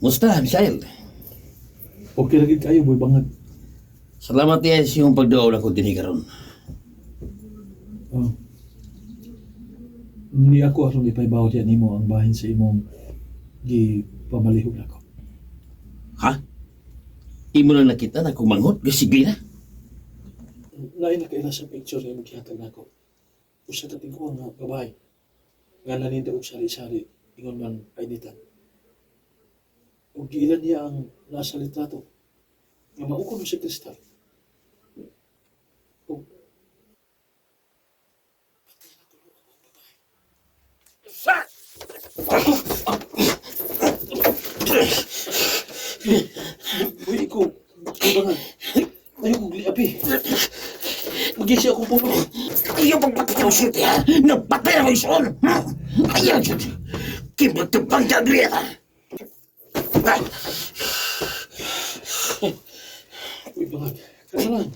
Musta, Misael? Okay ra gid kayo, Boy Bangag. Salamat niya sa iyong pagduaw na ko dinhi karon. Oh. Ni ako aron ipahibaw diya nimo ang bahin sa imong gipamalihog nako. Ha? Imo lang nakita na kumanghot, gasigli na. Lain na kaila sa picture nga imong gihatag nako. Usa ka tingkuang nga babae nga naninda og sari-sari ingon man painitan. Ug giilan niya ang nasa litrato nga mao kuno si Crystal. Ug Uy, ikaw, Boy Bangag. Ayaw kong liapi. Magisi akong puno. Ayaw pagpatay ng sulti, ha? Napatay na ko ison! Ayaw! Kibatupang jagli, ha? Uy, Bangag. Kasalan.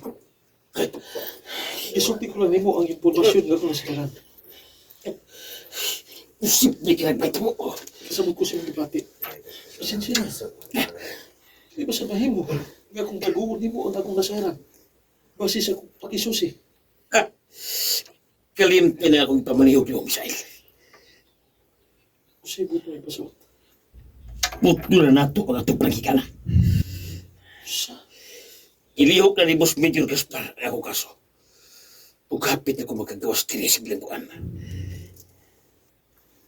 Isulti ko lang nimo ang impormasyon nga akong nasakaran. Isip ni kinagbait mo. Kasabot ko sa imong gibati. Pasensya na. Di ba sa mahimo nga kung taguon nimo ang akong nasaran? Base sa akong pakisusi. Ha? Kalimti na akong pamanihog ni Misael. Usay buot mo ipasuot. Putlo na nato ang atong panghikana. Sa? Ilihok na ni Boss Major Gaspar ang akong kaso. Ug hapit na ko magkagawas diri sa bilangguan.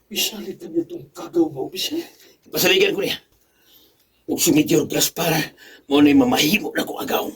Isalit na niya itong kagaw nga opisyal. Pasaligan ko niya. Ug si Major Gaspar, mo na'y mamahimo na ko agaw.